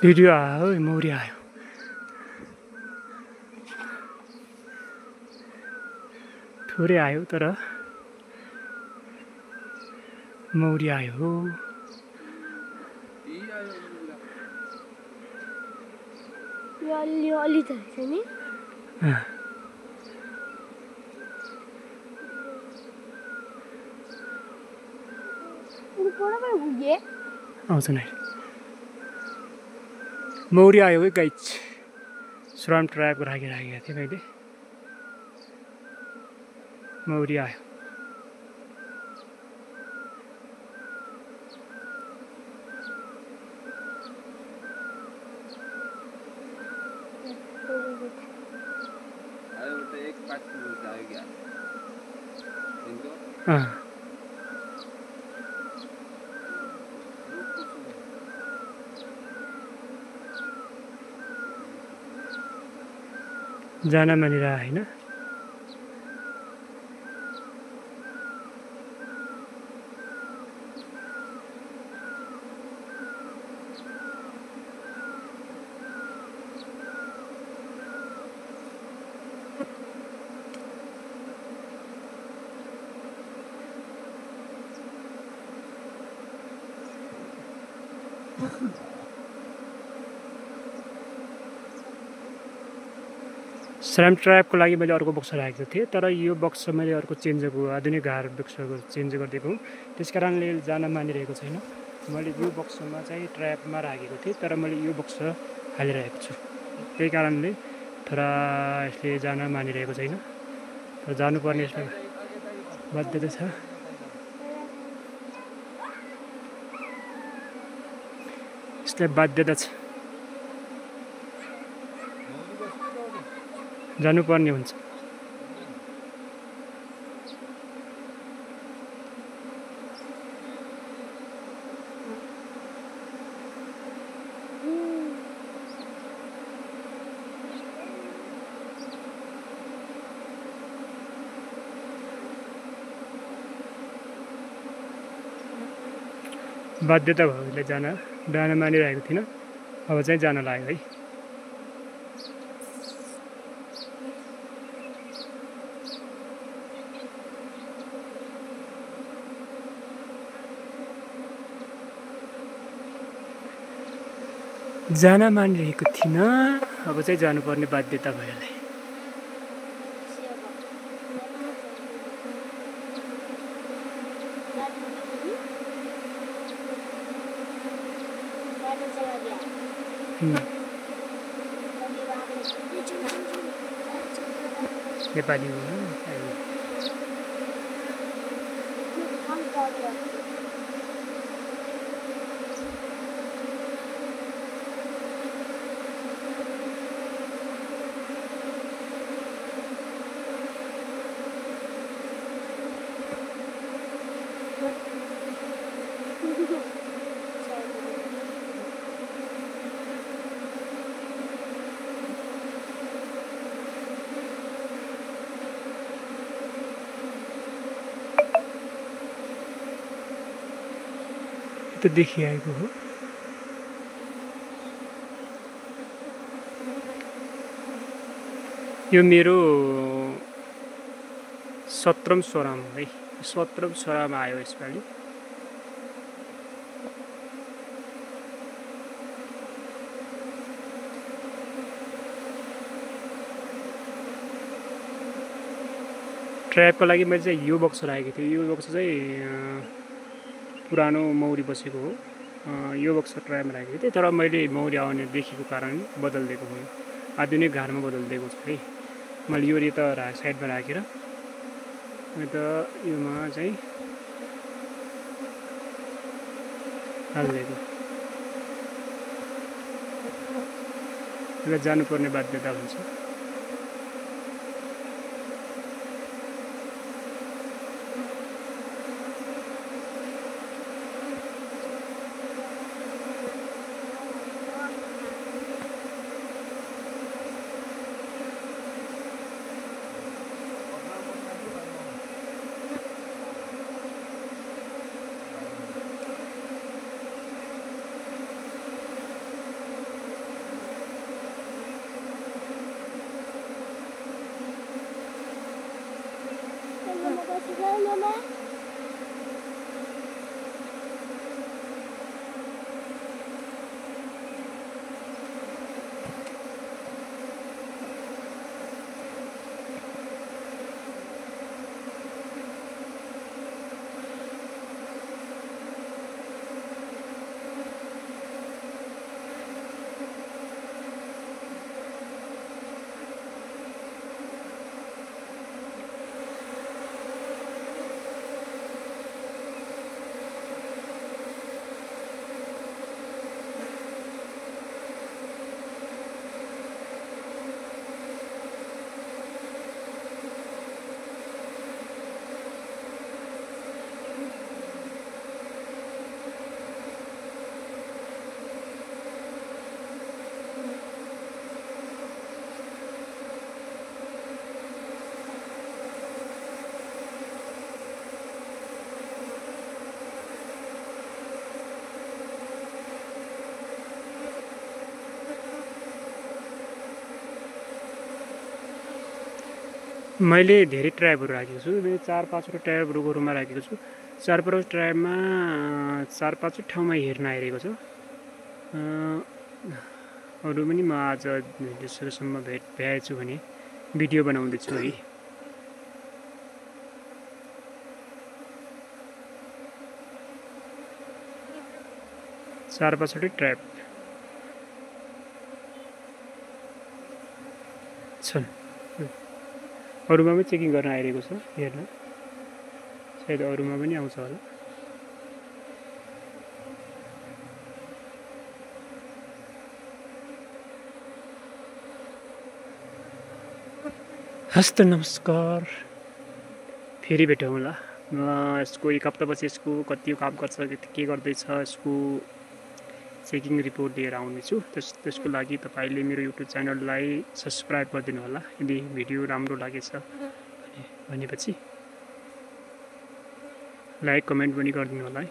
Video आयो मौरी आयो थोरै आयो तर मौरी आयो अलि त छ नि आउँछ नि मौरी आयो है गाइज श्रम ट्र्याप राखिराखेको थिएँ मैले मौरी आयो जान मानिरह होइन श्राम ट्र्यापको लागि मैले अर्को बक्स राखेको थिएँ तर यो बक्स मैले अर्को चेन्जको आधुनिक घार बक्सको चेन्ज गरिदिएको हुँ त्यस कारणले जान मानिरहेको छैन मैले यो बक्समा चाहिँ ट्र्यापमा राखेको थिएँ तर मैले यो बक्स हालिरहेको छु त्यही कारणले थोडा यसले जान मानिरहेको छैन तर जानुपर्ने यसलाई बाध्यता छ यसलाई बाध्यता छ जानुपर्ने हुन्छ बाध्यता भयो यसले जान मानिरहेको थिइनँ अब चाहिँ जान लाग्यो है जान मानिरहेको थिइनँ अब चाहिँ जानुपर्ने बाध्यता भयो यसलाई नेपाली हो त देखिआएको हो यो मेरो 17औं सोराम है 17औं सोराम आयो यसपालि ट्र्यापको लागि मैले चाहिँ यो बक्स राखेको थिएँ यो बक्स चाहिँ पुरानो मौरी बसेको हो यो बक्स ट्र्यापमा राखेको थिएँ तर मैले मौरी आउने देखेको कारण बदलिदिएको हो आधुनिक घरमा बदलिदिएको छु है मैले यो त साइडमा राखेर अन्त योमा चाहिँ हालिदिएको यसलाई जानुपर्ने बाध्यता हुन्छ मैले धेरै ट्र्यापहरू राखेको छु। मैले 4-5 वटा ट्र्यापहरू गोरुमा राखेको छु। 4-5 ट्र्यापमा 4-5 ठाउँमा हेर्न आइरहेको छ। अरू पनि म आज दोस्रोसम्म भ्याएछु भने भिडियो बनाउँदैछु है। चार 5 ट्र्याप छन्। अरूमा पनि चेकिङ गर्न आइरहेको छ हेर्न, सायद अरूमा पनि आउँछ होला। हस्त नमस्कार, फेरि भेटौँ होला। यसको एक हप्तापछि यसको कति काम गर्छ, के गर्दैछ, यसको चेकिङ रिपोर्ट लिएर आउनेछु। त्यसको लागि तपाईँले मेरो युट्युब च्यानललाई सब्सक्राइब गरिदिनु होला। यदि भिडियो राम्रो लागेछ भनेपछि लाइक कमेन्ट पनि गरिदिनु होला है।